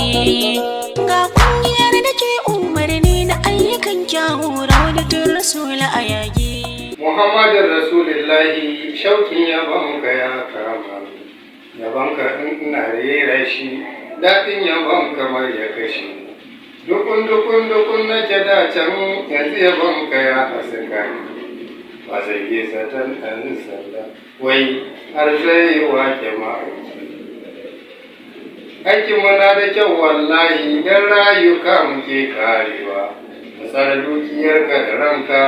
Ga kungiyar da ke umarni na ayyukan kyawu, Raudatul Rasul a yage. Muhammadin Rasulullahi, shaukin yabonka ya kama ni. Yabonka in ina rera shi, daɗin yabon kamar ya kashe ni. Dukun dukun dukun nake da can, yanzu yabonka ya haska ni. Ba zai yi zaton ɗan sanda wai har zai wake ma'aiki. Aikin muna da kyau wallahi, don rayuka muke karewa. Tsara dukiyarka da ranka,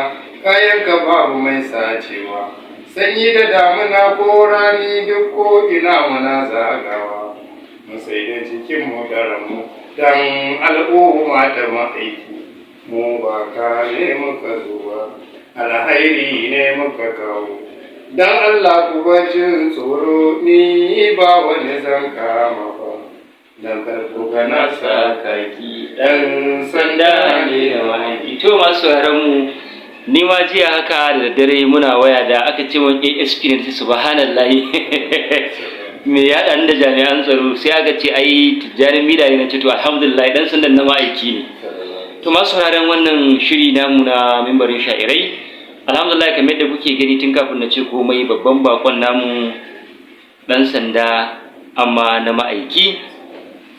kayanka babu mai sacewa. Sanyi da damuna ko rani, duk ko ina muna zagawa. Mu sai da jikinmu da ranmu dan al'umma ta ma'aiki. Mu ba kare muka zuwa, alhairi ne muka kawo. Dan Allah ku jin tsoro, ni ba wani zan kama ba. Dan karko ga sa kaki, dan sanda ne da mahaifi. To, masu sauraron mu, ni ma jiya haka da daddare muna waya da aka ce mun ASP ne, ta subhanallahi, me ya haɗa da jami'an tsaro? Sai aka ce ai Tijjani Mida ne. Na ce to alhamdulillah, dan sandan na ma'aiki ne. To, masu sauraron wannan shiri namu na Mimbarin Sha'irai, alhamdulillah, kamar yadda kuke gani, tun kafin na ce komai, babban bakon namu dan sanda amma na ma'aiki,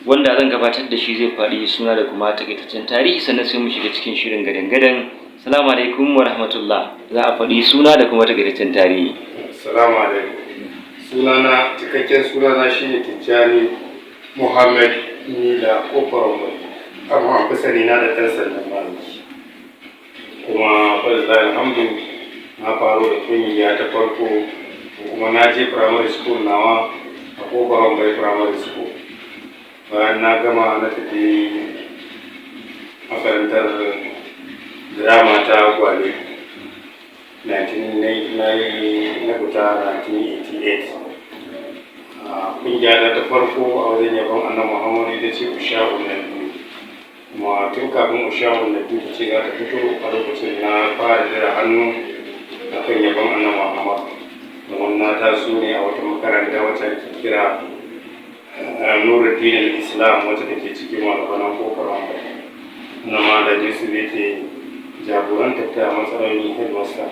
wanda zan gabatar da shi zai faɗi suna da kuma takaitaccen tarihi, sannan sai mu shiga cikin shirin gadan-gadan. Salamu alaikum wa rahmatullah. Za a faɗi suna da kuma takaitaccen tarihi. Assalamu alaikum. Sunana, cikakken sunana shine Tijjani Muhammad Mila Kofar Mai. Amma an fi sani na da ɗan sandan ma'aiki. Kuma falillahi alhamdu, na faro da kungiya ta farko, kuma na je primary school nawa a Kofar Mai Primary School. Bayan na gama, na tafi makarantar drama ta Gwale. 19 na fita 1988. Kungiya ta farko a wajen yabon Annabi Muhammadu ita ce Usha'un na biyu. Kuma tun kafin Usha'un na biyu ta ce za ta fito, a lokacin na fara jira hannu a kan yabon Annabi Muhammad, domin na taso ne a wata makaranta wacce ake kira Nuruddin Islam, wacce take cikin Malabanan Kofar Wambai, na ma da Jesu yake jagorantar ta matsayin headmaster.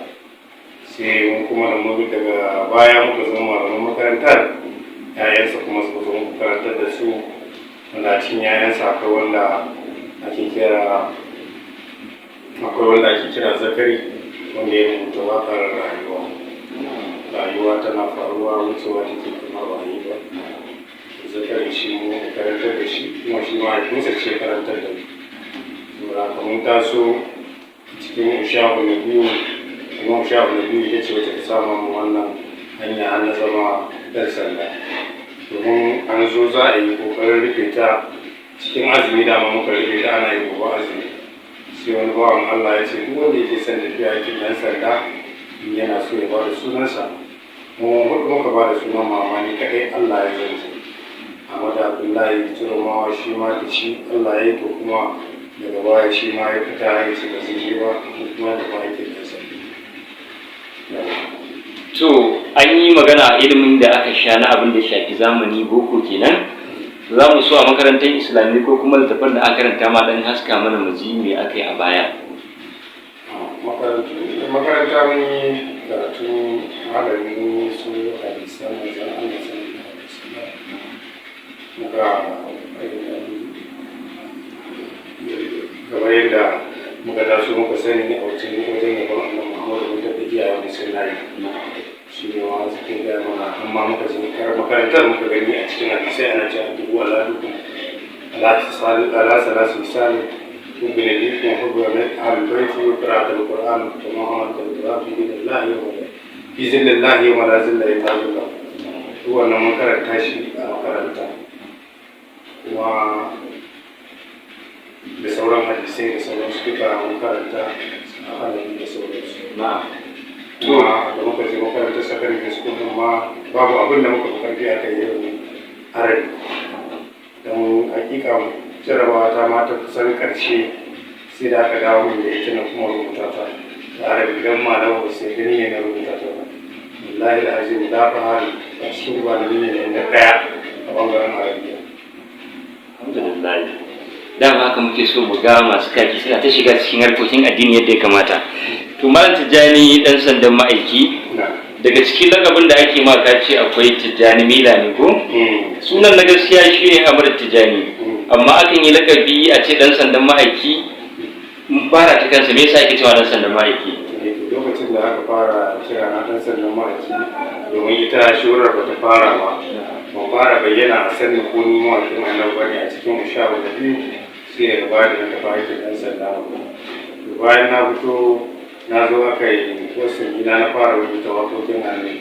Sai mun kuma da mu daga baya muka zama malaman makarantar, ‘ya'yansa kuma suka zo muka karantar da su, wanda a cikin ‘ya'yansa akwai wanda ake kira Zakari, wanda ya rubuta waƙar "Rayuwa". Rayuwa tana faruwa, wucewa take kamar ba yi ba. Zakari shi mu muka karantar da shi, kuma shi mahaifinsa ce karantar da mu. Saboda haka mun taso cikin Usha'u na biyu, kuma Usha'u na biyu ita ce wacce ta sama mu wannan hanya har na zama ɗan sanda. Domin an zo za a yi ƙoƙarin rufe ta cikin azumi, dama muka rufe ta ana yi gobe azumi. Sai wani bawan Allah ya ce duk wanda yake son tafiya aikin ɗan sanda, in yana so ya ba da sunansa. Mu huɗu muka ba da sunan mama, ni kaɗai Allah ya zance. Ahmad Abdullahi Turumawa, shi ma da shi Allah ya yi, to kuma daga baya shi ma ya fita ya ce ba zai je ba, kuma da ba aikin ɗan sanda. To, an yi magana a ilimin da aka sha na abin da shafi zamani, boko kenan. Za mu so a makarantar Islami ko kuma littattafan da aka karanta ma, dan haska mana mu ji me aka yi a baya. Makaranta mun yi karatu malami su hadisan Manzon Allah sallallahu alaihi wasallam. Muka kamar yadda muka taso muka sani a wajen yabon Annabi Muhammadu, mun tafi iyayen mu suna yi. Shi ne ma suke gaya mana, amma muka je makarantar muka gani a cikin hadisai ana cewa dubu ala dubu ala salasu misali: حب نبيكم وحب أهل البيت وقراءة القرآن وما حملت القرآن في دين الله في ظل الله يوم لا ظل إلا ظله. Duk wannan mun karanta shi a makaranta, kuma da sauran hadisai da sauransu duka mun karanta a halayen da sauransu. Kuma da muka je makarantar secondary school din ma, babu abin da muka fi karfi aka yi irin Arabi. Don hakika jarabawa ta ma ta kusan karshe, sai da aka dawo min da ita na kuma rubuta ta da Arabi, don malama ba sai gani ne na rubuta ta ba. Wallahi da azim da fahari a cikin malami ne na ɗaya a ɓangaren Arabiya. Alhamdulillah. Alhamdulillah. Dama haka muke so mu ga masu kaki suna ta shiga cikin harkokin addini yadda ya kamata. To, Malam Tijjani dan sandan ma'aiki, Na. daga cikin lakabin da ake maka ce akwai Tijjani Mila ne ko? Sunan na gaskiya shine Amr Tijjani. Amma akan yi lakabi a ce dan sandan ma'aiki. Mun fara ta kansa, me yasa ake cewa dan sandan ma'aiki? Lokacin da aka fara kira na ɗan sandan ma'aiki, domin ita shurar ba ta fara ba, ban fara bayyana a sanin ko ni mawaƙin Annabi bane a cikin ushawu da biyu, sai daga baya da na tafi aikin ɗan sanda. To, bayan na fito, na zo aka yi wasu gida, na fara rubuta waƙoƙin Annabi.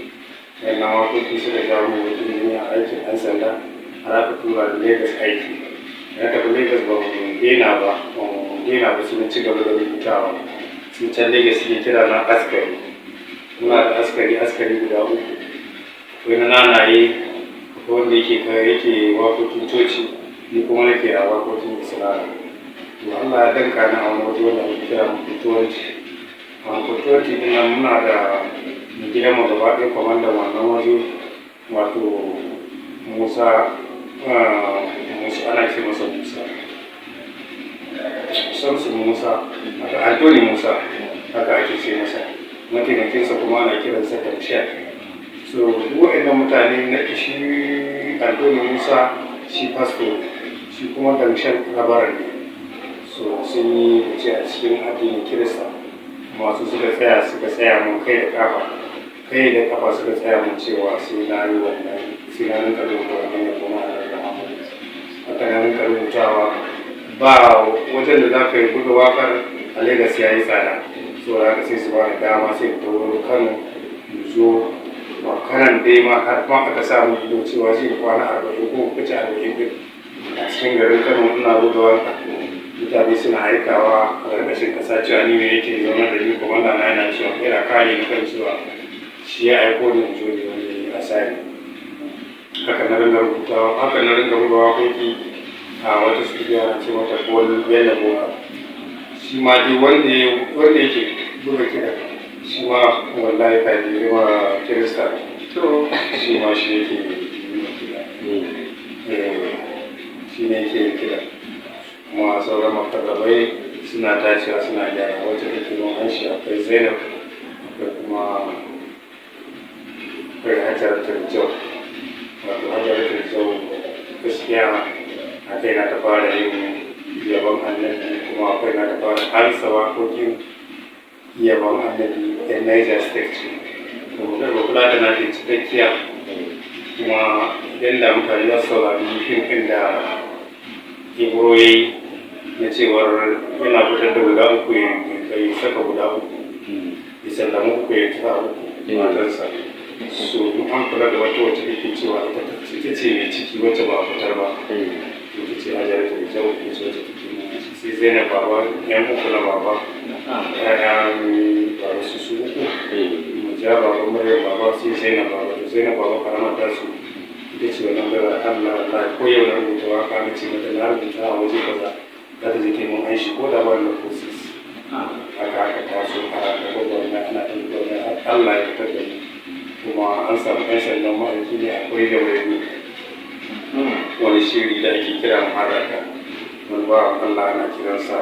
Wannan waƙoƙi suka jawo min wajen duniya a aikin ɗan sanda, har aka tura da Lagos aiki. Na tafi Lagos, ba mu daina ba, ba mu daina ba, sai na ci gaba da rubutawa. Sun can Lagos suke kira na askari. Muna da askari, askari guda uku. Akwai na nanaye, akwai wanda yake waƙoƙin coci, ni kuma nake a waƙoƙin Islama. To, Allah ya danka ni a wani waje wanda ake kira Mutuwanci. A Mutuwanci din nan muna da mai gidan mu gaba ɗaya, kwamandan wannan waje, wato Musa, Musa, ana ce masa Musa Samson Musa, wato Antoni Musa, haka ake ce masa. Mataimakinsa kuma ana kiransa Tamshiyar. So duk waɗannan mutane na shi Antoni Musa, shi pastor, shi kuma Damshan rabaran ne. So sun yi fice a cikin addinin Kirista. Masu suka tsaya mun kai da kafa, kai da kafa, suka tsaya mun cewa sai na yi wannan, sai na rinka rubuta wannan yabo na Annabi Muhammad. Haka na rinka rubutawa. Ba wajen da za ka yi buga wakar a Lagos ya yi tsada, so da haka sai su ba da dama, sai ta wurin Kano mu zo ba kanan dai ma, har ma aka samu ido cewa zai kwana 40 ko kace 40 din a cikin garin Kano ina buga waka. Mutane suna aikawa a ƙarƙashin ƙasa cewa ni ne yake zaune da ni. Komanda na yana cewa, yana kare ni kan cewa shi ya aiko ni in zo ne wani asari. Haka na ringa rubutawa, haka na ringa buga waƙoƙi a wata studio ana ce mata Paul Bello Boka. Shi ma dai wanda yake buga kiɗa, shi ma wallahi ka ma Kirista. To. Shi ma shi yake yi kiɗa. Shi ne yake yin kiɗa, kuma sauran makarrabai suna tashiwa, suna gyara. Wacce take mun hanshi akwai Zainab, akwai kuma akwai Hajjaratul Jau. Wato Hajjaratul Jau, gaskiya a kai na ta fara yin yabon Annabi, kuma akwai na ta fara ansa waƙoƙin yabon Annabi. Yan Niger State ce, kuma kula da na ce cikakkiya. Kuma idan da mutane za su saurari fim ɗin da Ibro ya yi na cewar yana fitar da guda uku, ya kai saka guda uku, ya sallama uku, ya tura uku matarsa. So in an kula da wata wacce take cewa ita ce mai ciki, wacce ba a fitar ba, ita ce Hajara ta Jau, ita ce wacce take nuna shi. Sai Zainab Baba, yan uku na baba, ƴaƴan baba su su uku, Muja Baba, Maryam Baba, sai Zainab Baba. To, Zainab Baba karamar tasu ita ce wannan baiwar Allah. Allah, ko yau na rubuta waka na ce mata na rubuta a waje kaza, za ta je ta yi mun aishi ko da ba na process. Haka aka taso a ta gwagwarmaya, ana ta gwagwarmaya har Allah ya fitar da mu. Kuma an samu ɗan sandan ma'aiki ne akwai da wani wani shiri da ake kira Muharraka. Wani bawan Allah ana kiransa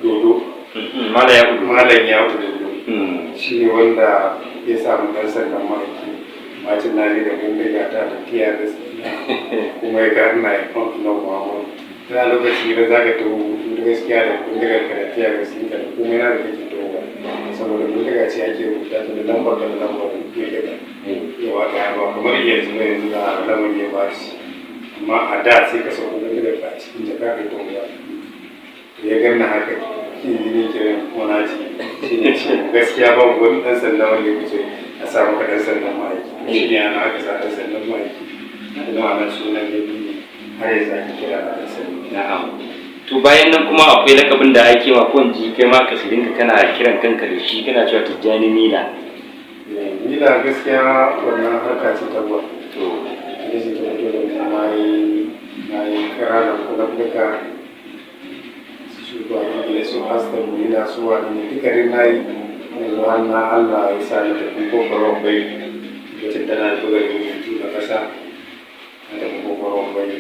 Dodo. Mala ya gudu. Malam ya Dodo, shi ne wanda ya samu ɗan sandan ma'aiki. Macin na da bindiga ta tafiya da kuma ya ga ina yi na Muhammadu ta lokaci da za ka taho hutu da gaskiya da bindigar ka da tiya gaskiya da kuma yana da kake tahowa, saboda bindiga ce ake rubuta ta da lambar da lambar bindiga yawa ɗaya, ba kamar yanzu ba. Yanzu da lamar ya ba shi, amma a da sai ka sauko bindigar ka a cikin jaka kai tahowa. Ya ganna haka shi ne kiran kuma ce shi ne ce gaskiya babu wani ɗan sanda wanda ya wuce a sa maka ɗan sandan ma'aiki. Shi ne ana aka sa ɗan sandan ma'aiki, kuma ana sunan ya biyu har yanzu ake kira na ɗan sanda. Na'am. To, bayan nan kuma akwai lakabin da ake ma ko in ji kai ma kasirinka kana kiran kanka da shi, kana cewa Tijjani Mila. Mila, gaskiya wannan harka ce ta buwa. To. Ita ce ta fito da mu. Na yi ƙananan kulabbuka su ba Ingila, su Aston Villa, su wani ne, duka dai na yi. Yanzu har na Allah ya sa na tafi Kofar Wambai, lokacin tana buga rubutu na ƙasa, na tafi Kofar Wambai.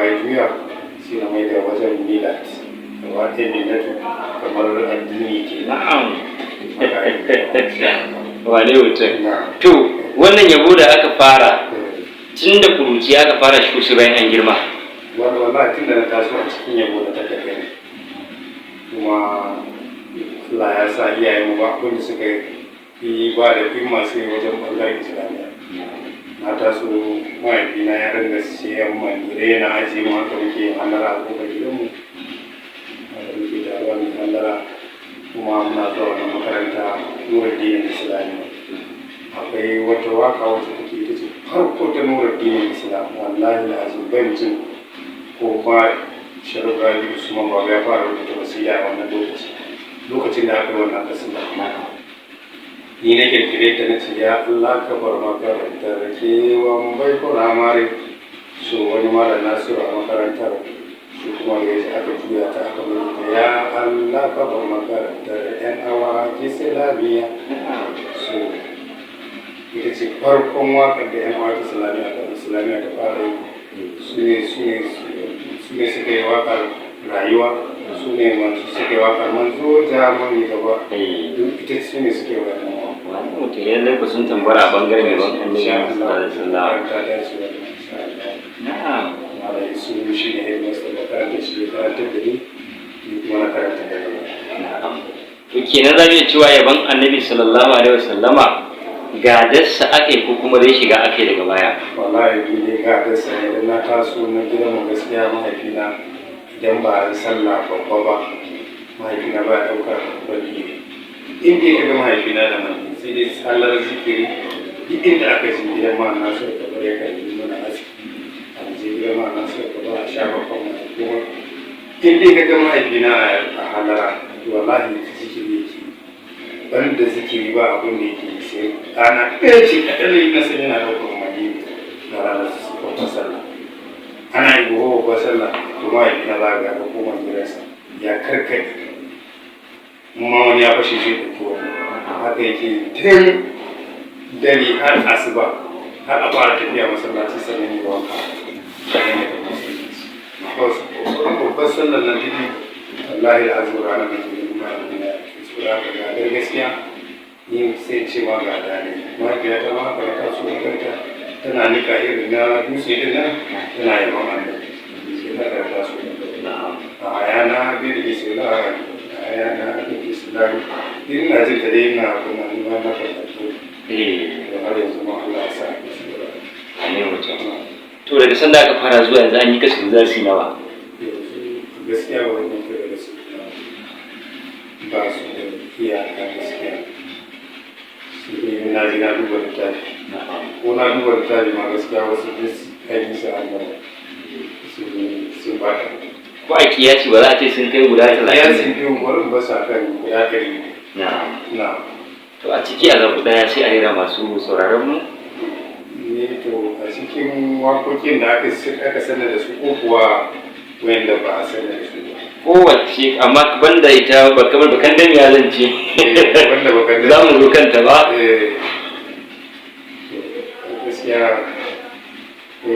ya juya, sai na mai da wajen milat gaba ɗaya, millatu kamar addini ke. Na'am, wane mutum! To, wannan yabo da aka fara tun da kuruciya aka fara shi ko sai bayan an girma? Wani wallahi tun da na taso a cikin yabo na taka kai, kuma Allah ya sa iyayen mu ba abin da suka yi ba da himma sai wajen bangaren Islamiyya. Na taso mahaifina ya ringa siyan mandirai yana ajiye mu, haka muke yin hallara a kofar gidanmu, haka muke taruwa mu hallara, kuma muna zuwa wannan makaranta Nuruddin Islamiyya. Akwai wata waka wacce take ita ce farko ta Nuruddin Islam. Wallahi da azum bai mutum ko ma Sharif Rabi Usman Baba ya fara rubuta wasiya a wannan lokaci, lokacin da aka yi wannan kasida. Ni na kirkire ta, na ce: "Ya Allah, ka bar makarantar kewan bai firamare." So wani malam Nasiru a makarantar shi kuma da ya aka juya ta aka mai ta: "Ya Allah, ka bar makarantar yan awaki Islamiyya." So ita ce farkon waƙar da yan awaki Islamiyya ta Islamiyya ta fara yi. Su ne suka yi waƙar rayuwa, su ne masu suka yi waƙar manzo ja mun gaba. Duk ita su ne suka yi wannan waƙa. Wani mutum ya laifa sun tambara a bangaren yaban Annabi sallallahu alaihi wasallam. Ta dace wannan, insha Allah. Malai su shi ne headmaster makarantar, shi ya karantar da ni, ni kuma na karanta da ni. Na'am, to kenan za mu iya cewa yaban Annabi sallallahu alaihi wasallama gadarsa aka yi ko kuma dai shiga aka yi daga baya? Wallahi ni dai ga dasa ne, idan na taso na gidanmu gaskiya mahaifina idan ba ran sallah babba ba, mahaifina ba ya ɗaukar wani. In dai ka ga mahaifina da mai sai dai sallar zikiri, duk inda aka ji gidan ma na so ka bar yakan yi mana aski, a je gidan ma na so ka bar a sha babban mai. Kuma in dai ka ga mahaifina a halara, wallahi zikiri yake, banda zikiri ba abin da yake yi. Sai rana ɗaya ce kaɗai na san yana ɗaukar mandiri na ranar babbar sallah. Ana yi gobe babbar sallah, to mahaifina za ga ya ɗauko mandiransa ya karkaɗe, ma wani ya fashe shi ɗauki wani. Haka yake tun dare har asuba, har a fara tafiya masallaci, sannan yi wanka, sannan ya tafi masallaci. Babbar sallar nan duk wallahi da azumi ranar da ke mahaifina ya fi so. Da haka gadar gaskiya ni sai ce ma gada ne. Mahaifiyata ma haka na taso na ganta tana nika irin na dutse din nan, tana yaban Annabi, sai haka na taso. A yana bil Islam, a yana bil Islam, ina jin ta dai, ina kuma ni ma na karatu. To har yanzu ma Allah ya sa Ne mutum. To, daga sanda aka fara zuwa yanzu an yi kasu za su yi nawa? Yanzu gaskiya ba wani kira da su ba su da iyaka gaskiya, sai dai na ji na duba littafi ko na duba littafi ma gaskiya wasu duk an yi su an gama sun ba ta. Ko a kiyasi ba za a ce sun kai guda 30? Kiyasin biyu bari ba sa kan guda 100. Na. To, a ciki a zaɓi ɗaya sai a rera masu sauraron mu. Ne, to a cikin waƙoƙin da aka sanar da su ko kuwa wanda ba a sanar da su ba? Kowace, amma banda ita ba, kamar bakan damiya zan ce. Wanda bakan Za mu zo kanta ba. Eh, gaskiya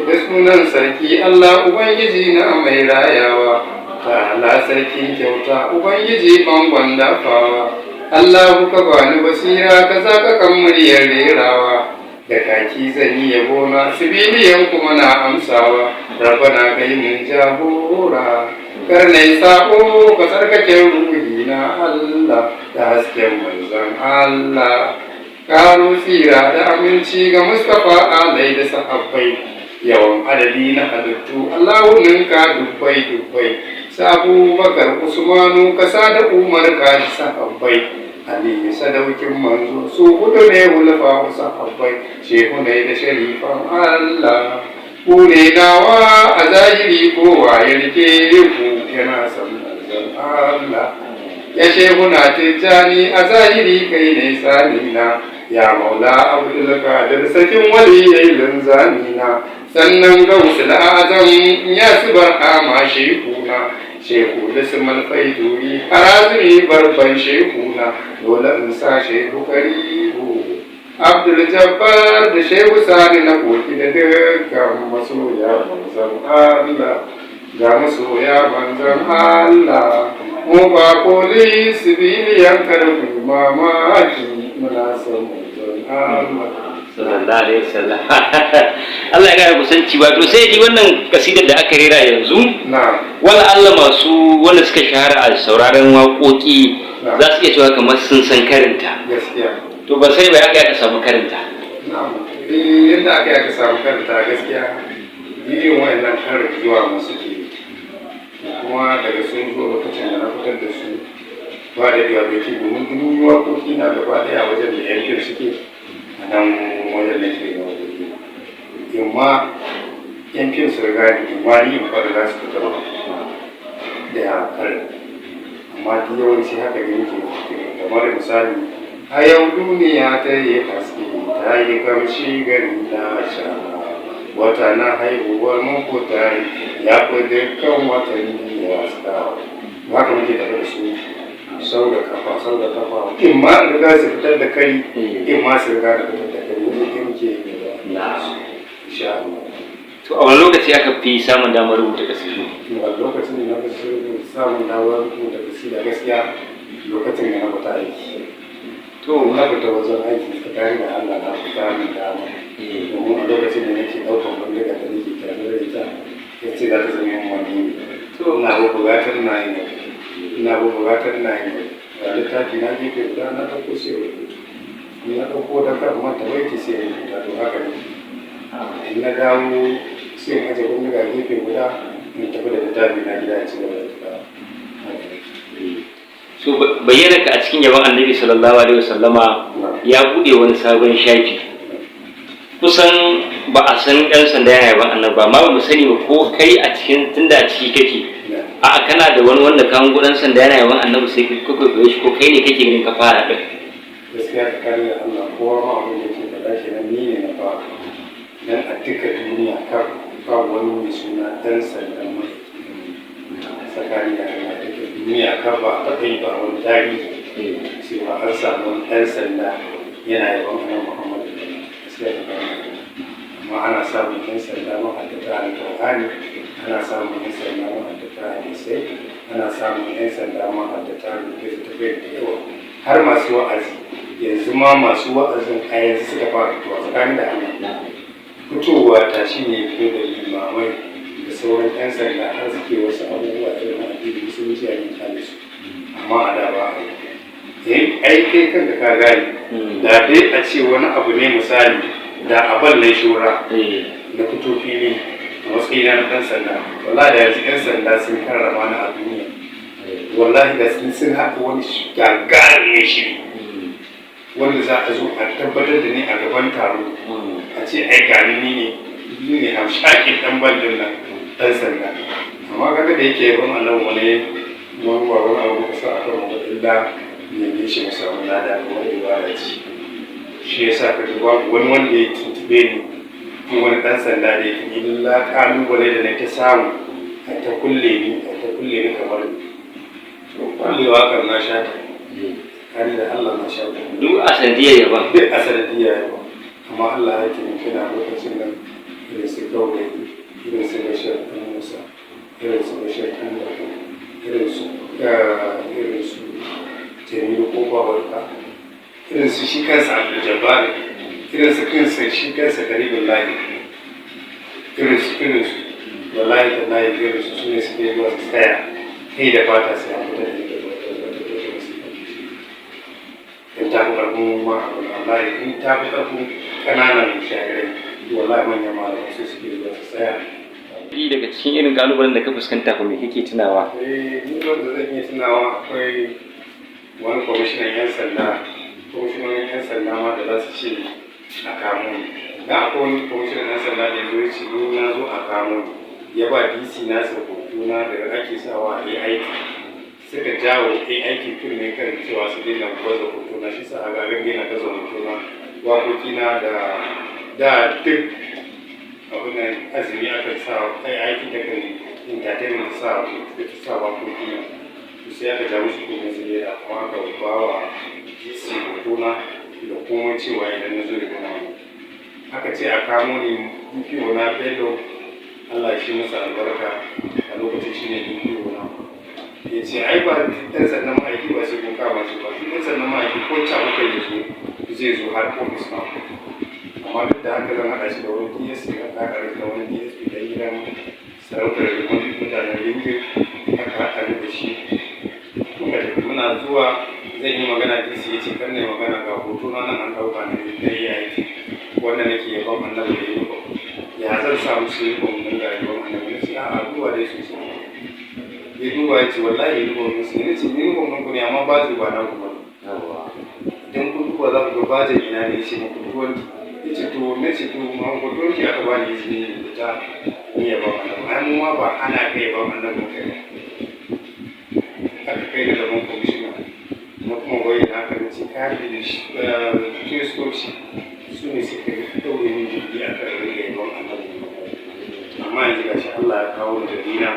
da sunan sarki Allah Ubangiji na mai rayawa, ta'ala sarkin kyauta, Ubangiji bangon dafawa. Allah ka bani basira, ka sa ka kan muryar rerawa, da kaki zan yi yabo na, sibiliyan kuma na amsawa. Rabana kai mun jagora, kar na yi sa'o, ka tsarkake ruhi na Allah da hasken manzon Allah. Karo tsira da aminci ga Mustapha, alai da sahabbai, yawan adadi na halittu Allahu ninka dubbai dubbai, sabu Bakar Usmanu kasa da Umar ka sahabbai, Aliyu sadaukin manzo, su hudu ne hulafa sahabbai, shehu ne da sharifan Allah. Ku ne nawa a zahiri, kowa ya rike ku yana son manzon Allah. Ya shehu na Tijjani, a zahiri kai ne tsanina. Ya Maula Abdul Qadir, sakin waliyai linzamina. Sannan Gausul Azam ya su barhama shehuna, shehu Lismal Faiduri, Harazumi barban shehuna, dole in sa shehu karibu. Abdul Jabbar da Shehu Sani na koki da dukkan masoya manzon Allah, ga masoya manzon Allah. Mu ba police civilian, karfi mamaki, muna son manzon Allah. Sallallahu alaihi wasallam. Allah ya kara kusanci. Ba to sai ji wannan kasidar da aka rera yanzu, Na. wala Allah masu wanda suka shahara a sauraron waƙoƙi za su iya cewa kamar sun san karinta. Gaskiya. To ba sai ba aka samu karinta? Na'am, eh, yadda aka yi aka samu karanta, gaskiya yin wayannan karin zuwa masu ke kuma daga sun zo lokacin da na fitar da su ba da yawa bai ce, domin duk waƙoƙi na gaba ɗaya a wajen da yan fim suke, a nan wajen da ke yin waƙoƙi, imma yan fim su riga ni, imma ni in fara za su fita ba da karin. Amma duk yawanci haka ne muke, kamar misali, a yau duniya ta yi haske, ta yi kamshi, gari na sha wata na haihuwar muku ta ya fi dukkan watanni ya haska. Haka muke tafi da su sau da kafa, sau da kafa, in ma riga su fitar da kai, in ma su riga da fitar da kai, wani muke yi da insha Allah. To a wani lokaci aka fi samun damar rubuta kasidu? A lokacin da na fi samun damar rubuta kasida, gaskiya lokacin da na fita aiki. Na fita wajen aiki, tsakanin da Allah na fita min dama, domin a lokacin da nake ɗaukan bindiga da nake tare da ita, ya ce za ta zama yin wani ne. Ina buƙatar na yin, ina buƙatar na yin ga littafi na gefe guda, na ɗauko sai rubutu, ni na ɗauko da kan manta baiti sai rubuta. To haka ne, in na dawo sai in aje bindiga gefe guda, in tafi da littafi na gida in ci gaba da tafiya. So bayyana ka a cikin yabon Annabi sallallahu alaihi wasallama ya bude wani sabon shafi. Kusan ba a san ɗan sanda yana yabon Annabi ba, amma ba mu sani ba ko kai a cikin, tunda a ciki kake, a'a, kana da wani wanda ka hango ɗan sanda yana yabon Annabi sai ka kwaikwaye shi, ko kai ne kake ganin ka fara ɗin? Gaskiya tsakanin da Allah, kowa ma abin da ke faɗa kenan, ni ne na fara, dan a duka duniya kar babu wani mai suna ɗan sandan mai. Tsakanin da Allah, duka duniya kar ba a taɓa yi ba wani tarihi cewa an samu wani ɗan sanda yana yabon Annabi Muhammadu. Gaskiya tsakanin da Allah, amma ana samun ɗan sanda mahaddata Alƙur'ani, ana samun ɗan sanda mahaddata hadisai, ana samun ɗan sanda mahaddata littattafai da yawa, har masu wa'azi. Yanzu ma masu wa'azin a yanzu suka fara fitowa. Tsakanin da Allah, fitowa ta shi ne fito da limamai da sauran 'yan sanda har suke wasu abubuwa irin na addinin Musulunci a yin kyale su, amma a da ba a yi. Ai kai kanka ka gane, da dai a ce wani abu ne, misali da a balle shura na fito fili a matsayina na ɗan sanda, wallahi da yanzu 'yan sanda sun karrama ni a duniya. Wallahi da sun haɗa wani gagarumin shiri wanda za a zo a tabbatar da ni a gaban taro, a ce ai gani ni ne, ni ne hamshakin ɗan bandin nan, ɗan sanda. Amma kaga da yake yaban Annabi, wani wani ba wani abu muka sa akan mu illa ne shi mu samu lada kamar ibada ce. Shi yasa kaga babu wani wanda ya tuntube ni ko wani ɗan sanda da yake, illa ƙalubale da na ta samu, a ta kulle ni, a ta kulle ni kamar to kullewa kan na sha ta kani da Allah na sha ta. Duk a sanadiyar yaban? Duk a sanadiyar yaban. Amma Allah ya taimake na lokacin nan, irin su Gaurayi, irin su Bashir ɗan Musa, irin su Bashir ɗan Bako, irin su Jamilu Kofa Warka, irin su shi kansa Abdul Jabbar, irin su kansa shi kansa Karibin Lahi, irin su wallahi tallahi irin su su ne suke zuwa su tsaya kai da fata sai an fitar da ita wata wata wata masifa. In ta fi ƙarfin ma abu, wallahi in ta fi ƙarfin ƙananan sha'irai, wallahi manyan malamai su suke zuwa su tsaya. Daga cikin irin kalubalen da ka fuskanta ko me kake tunawa? Eh, ni wanda zan iya tunawa, akwai wani kwamishinan 'yan sanda, kwamishinan 'yan sanda ma da za su ce a kamo ni. Na akwai wani kwamishinan 'yan sanda da ya zo ya ce ni na zo a kamo ni, ya ba DC nasa hotuna da ake sawa a AIT, suka jawo AIT kunne kan cewa su daina baza hotuna. Shi sa a garin daina baza hotuna, waƙoƙina da duk abin nan azumi aka sa AIT ta kan entertainment ta sa waƙoƙi na, to sai aka ja musu kunne su daina, kuma aka ba wa DC hotuna. Da komai cewa idan na zo da gana wani. Aka ce a kamo ni. DPO na Bello, Allah shi masa albarka, a lokacin shi ne DPO na, ya ce ai ba ɗan sandan ma'aiki ba sai kun kama shi ba, shi ɗan sandan ma'aiki ko ca kuka yi zo zai zo har ofis na. Amma duk da haka zan haɗa shi da wani DSP, aka haɗa shi da wani DSP da gidan sarautar wani mutanen Ringin, aka haɗa ni da shi muka tafi. Muna zuwa zan yi magana, DC ya ce kan na yi magana, ga hoto na nan an ɗauka na da yi aiki wanda nake yabon Annabi da uniform, ya zan sa musu uniform ɗin ga yabon Annabi? Na ce a'a, duba dai sosai. Ya duba ya ce wallahi uniform ɗin su ne. Na ce uniform ɗin ku ne, amma ba ba na ku ba ne. Idan kun duba za ku ga bajin ina ne. Ya ce muku 20. Ya ce to, na ce to ma ku 20 aka ba ni izini ne fita ni yabon Annabi. Ai mu ma ba ana kai yabon Annabi mu kai ba. Aka kai da gaban kwamishina, na kuma bayyana haka, na ce kayan Kiristoci su ne suka ɗaure min jirgi a kan rage yabon Annabi, amma yanzu ga shi Allah ya kawo ni gari na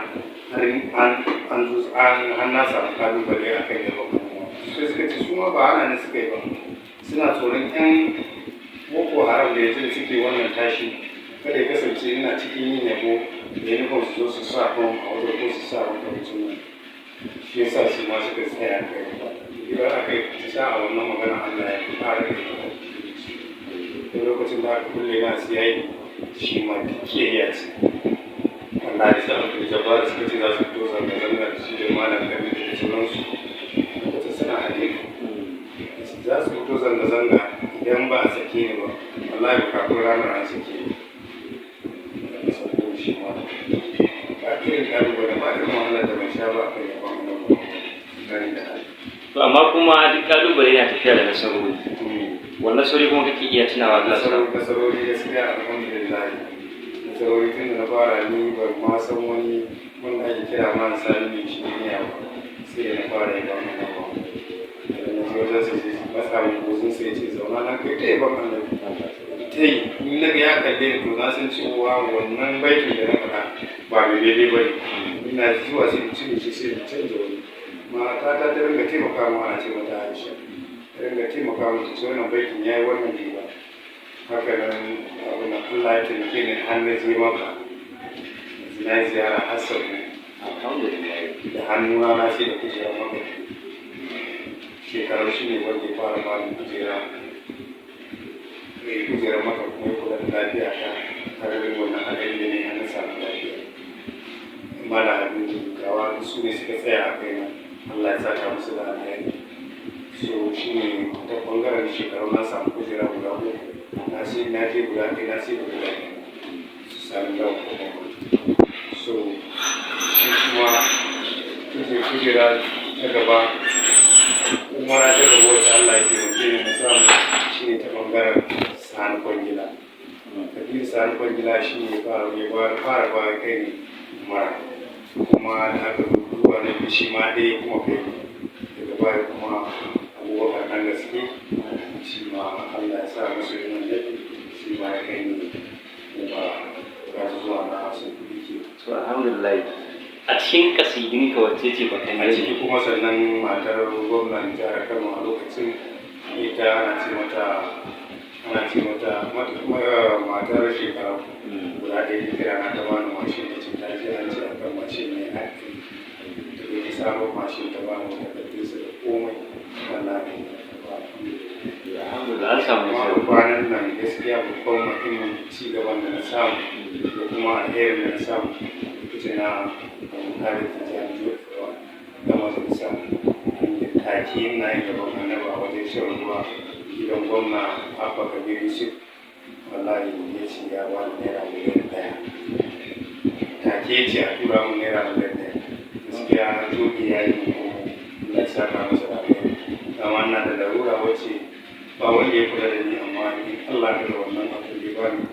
har an zo an har na samu kalubale a kan yabon Annabi. Sai suka ce su ma ba hana ni suka yi ba, suna tsoron yan Boko Haram da yanzu da suke wannan tashi, kada ya kasance ina cikin yin yabo da uniform su zo su sa bom a wajen ko su sa makamancin nan, shi yasa su ma suka tsaya kai. Idan aka yi sa a wannan magana, Allah ya fara da da lokacin da aka kulle na CID, shi ma duk kiyayya ce. Wallahi sai Abdul Jabbar suka ce za su fito zanga-zanga da shi da Malam Kabiru da sauransu, lokacin suna hadisi za su fito zanga-zanga idan ba a sake ni ba. Wallahi kafin ranar an sake ni. Da sauko shi ma ba irin kalubale ba, irin wahalar da ban sha ba a kan yabon Annabi gani da Allah. To amma kuma duk kalubale yana tafiya da nasarori. Wannan nasarori kuma kake iya tunawa ka samu? Nasarori gaskiya alhamdulillah, nasarori tun da na fara ni ban ma san wani wanda ake kira ma Sani mai shi ne ba, sai da na fara yabon Annabi. Da na je wajen sa, sai matsa min gozin sai ya ce zauna nan kai ta yabon Annabi ta yi. In na ga ya kalle ni, to na san cewa wannan baitin da na faɗa ba mai daidai ba ne. Ina zuwa sai in cire shi, sai in canza wani. Mata ta ta ringa taimaka mu, ana ce mata Aisha, ta ringa taimaka mu, ta ce wannan baitin yayi, wannan bai ba. Haka nan abin nan Allah ya taimake ni har na je Maka. Yanzu na yi ziyara har sau biyu. Alhamdulillah. Da hannuna na sai da kujerar Maka. Shekaru shi ne wanda ya fara bani kujera mai kujerar Maka, kuma ya kula da lafiya ta har wannan hadari da ne har na samu lafiya. Mala Habibu Gawa, su ne suka tsaya a kaina, Allah ya saka musu da alheri. So shi ne ta ɓangaren shekaru na samu kujera guda uku, na sai na je guda ɗaya, na sai da guda biyu su sami lawan kuma. So shi kuma kujera ta gaba, umara ta gaba wacce Allah ya taimake ni na samu, shi ne ta ɓangaren Sani Kwangila, Kabiru Sani Kwangila. Shi ne ya fara ba kai ne umara, kuma da aka zuwa na biyu shi ma dai kuma kai ne. Daga baya kuma Abubakar Ɗan Gaske, shi ma Allah ya sa masu yin Annabi, shi ma ya kai ni umara ga zuwa na sun kuɗi ke. To alhamdulillah. A cikin kasidinka wacce ce bakan? A ciki kuma sannan matar gwamnan jihar Kano a lokacin, ita ana ce mata matar Shekaru guda ɗaya, ta kira na ta bani mashin, ta ce ta je an ce akan mashin ne haɗari, ta ɗauki sabon mashin ta bani, takardunsa da komai, wallahi ta ba. Alhamdulillah, an samu Amma nasara. Kwanan nan gaskiya babban muhimmin ci gaban da na samu da kuma alherin da na samu ita na Abdulkadir Tijjani Joɗewa da majalisa, inda take na yin yabon Annabi a wajen shan ruwa gidan gwamna Abba Kabir Yusuf, wallahi ya ce ya ba ni ₦1 miliyan. Take ya ce a tura min ₦1 miliyan. Gaskiya Joɗe ya yi min komai, Allah ya saka masa da alheri. Dama ina da larura wacce ba wanda ya kula da ni, amma in Allah ya da wannan abu da ya bani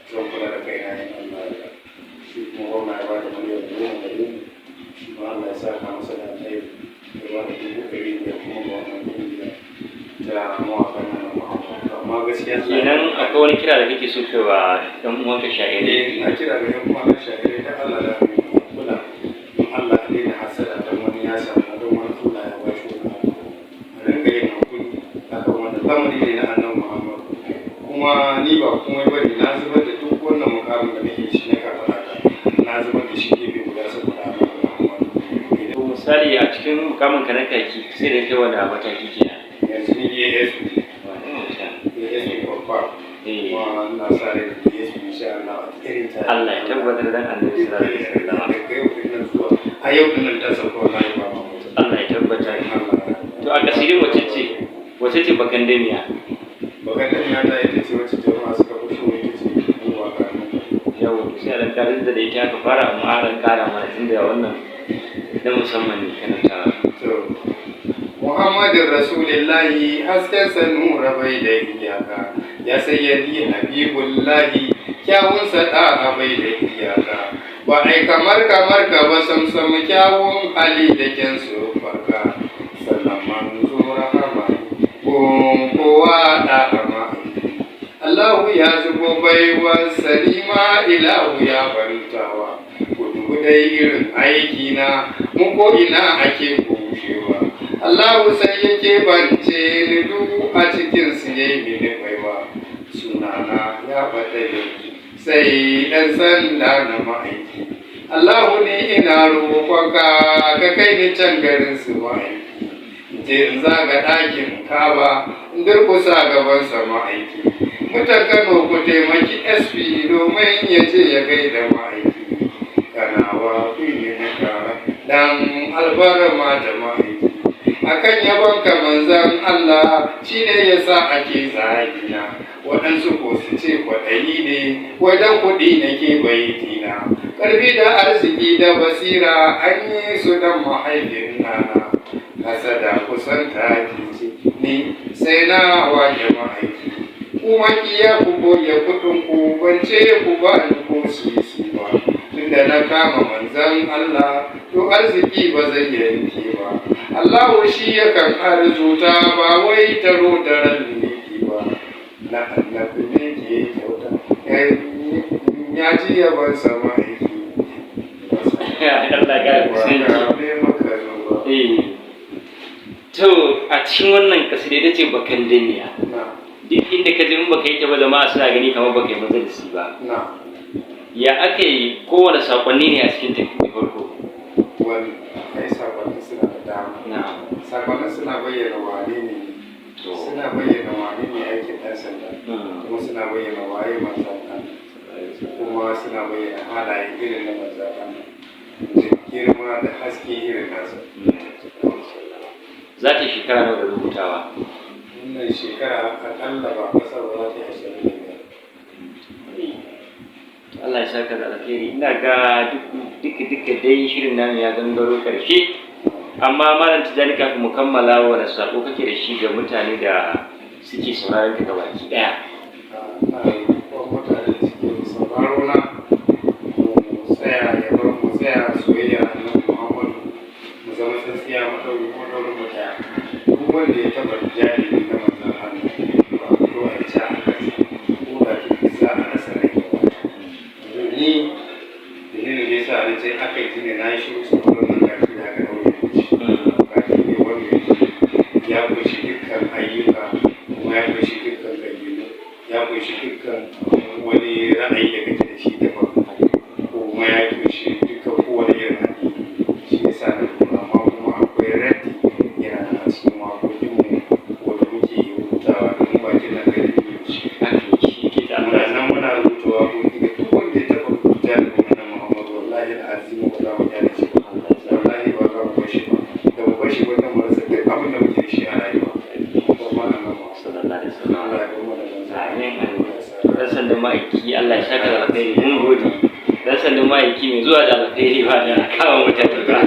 zan kula da kaina in Allah ya yarda. Shi kuma gwamna ya bada 10 miliyan da ni, shi ma Allah ya saka masa da alheri, ya bada 500,000 kuma ga wannan kungiya ta mawaƙan nan Muhammad. Amma gaskiya Kenan akwai wani kira da kake so kai wa ɗan uwanka sha'irai? Eh, ina kira ga yan uwa na sha'irai da Allah da kula in Allah ya daina hasada don wani ya samu, don wani Allah ya bashi wani abu, a ringa yin hakuri akan wannan lamari. ne na Annabi Muhammad. Kuma ni ba komai bane, na zubar da duk wannan mukamin da nake shi na kafaɗa ta, na zubar da shi gefe guda saboda Annabi Muhammad. To misali, a cikin mukamin ka na kaki, sai da kai wani mataki kenan? Yanzu ni ASP. Wane mutum? ASP babba. Kuma ina sa rai da DSP insha Allah a irin ta. Allah ya tabbatar dan Annabi sallallahu alaihi wasallam. Daga yau din nan zuwa a yau din nan ta sauka, wallahi ba ma mutum. Allah ya tabbatar. To a kasirin wace ce bakan damiya? Bakan damiya ta ita ce wacce jama'a suka fi so, ita ce mu ba ka. Yau to sai a dan karin da ita aka fara, amma a ran kara mana, tunda wannan na musamman ne karanta. To, Muhammadin Rasulillahi, haskensa nura bai da iyaka, ya sayyadi Habibullahi, kyawunsa ɗa'a bai da iyaka. Ba ai kamar ka ba samsam, kyawun hali da kyan farka, sannan manzo rahama gun kowa ɗa'a ma'aiki. Allahu ya zubo baiwar salima, ilahu ya bantawa. Kudu dai irin aiki na mu ko ina ake kushewa. Allahu sai yake bance ni duk a cikin su yayi mini baiwa. Sunana ya bata yanzu sai ɗan sanda na ma'aiki. Allahu ne ina roƙonka ka kai ni can garin su ma'aiki. Je in zaga ɗakin Kaba, in durƙusa gabansa ma'aiki. Mutan Kano, ku taimaki SP domin ya je ya gaida ma'aiki. Kanawa, ku yi na kara dan alfarma da ma'aiki. Akan yabon ka manzan Allah shine yasa ake zagina. Waɗansu ko su ce kwaɗayi ne, wadan kuɗi nake baitina. Ƙarfi da arziki da basira an yi su dan mahaifin nana. Hasada kusan taki ce, ni sai na wake ma'aiki. Kuma kiya ku goge kuɗin ku, ban ce ku ba ni ko sisi ba. Tunda na kama manzan Allah, to arziki ba zai yanke ba. Allahu shi yakan arzuta, ba wai taro da ran ba. Na annabi ne ke kyauta, ya ji yaban sama aiki. Allah ya kusanci. Eh. To a cikin wannan kasida ita ce bakan damiya. Duk inda ka je, in baka yi ta ba, jama'a suna gani kamar baka yi majalisi ba. Ya aka yi, kowane sakonni ne a cikin tafi da farko? Wani ai sakonnin suna da dama. Sakonnin suna bayyana wane ne, suna bayyana wane ne aikin ɗan sanda, kuma suna bayyana waye manzan Allah, kuma suna bayyana halaye irin na manzan Allah da girma da haske irin nasa. Za ta yi shekara nawa da rubutawa? Wannan shekara akalla ba kasar ba za ta yi 25. Allah ya saka da alkhairi. Ina ga duka duka dai shirin namu ya gangaro karshe, amma Malam Tijjani, kafin mu kammala, wani sako kake da shi ga mutane da suke sauraron ka gabaki daya? Ina roƙon mutane da suke sauraro na, mu tsaya ya bar mu tsaya soyayya Annabi Muhammadu, mu zama tsintsiya maɗaurin mu ɗaya. Duk wanda ya taɓa janibi na manzon Allah, to a fito a yi ca a kansa, ko da za a rasa rai gaba. Yanzu ni dalilin da yasa na ce aka yi ne na yi shiru saboda wannan kaki da aka ɗaure ni shi. Kaki ne wanda ya ƙunshi dukkan ayyuka, kuma ya ƙunshi dukkan ƙabilu, ya ƙunshi dukkan wani ra'ayi da kake da shi daban, kuma ya ƙunshi dukkan kowane irin addini. Shi yasa na lura, amma kuma akwai raddi yana nan a cikin waƙoƙinmu wanda muke rubutawa, domin bakin nan gari ne shi. Shi ke da Muna Allah. nan muna rubuta waƙoƙi ga duk wanda ya taɓa rubuta da Annabi Muhammadu, wallahi al'azimu ba za mu kyale shi ba, wallahi ba za mu bar shi ba. Da mu bar shi wannan, mu rasa duk abin da muke da shi a rayuwa, kuma Annabi Muhammad. Sallallahu alaihi wasallam. Allah ya bar mu da manzon. Amin. Dan sandan ma'aiki, Allah ya saka da alkhairi, mun gode. Dan sandan ma'aiki mai zuwa da alkhairi ba da kama mutane ba.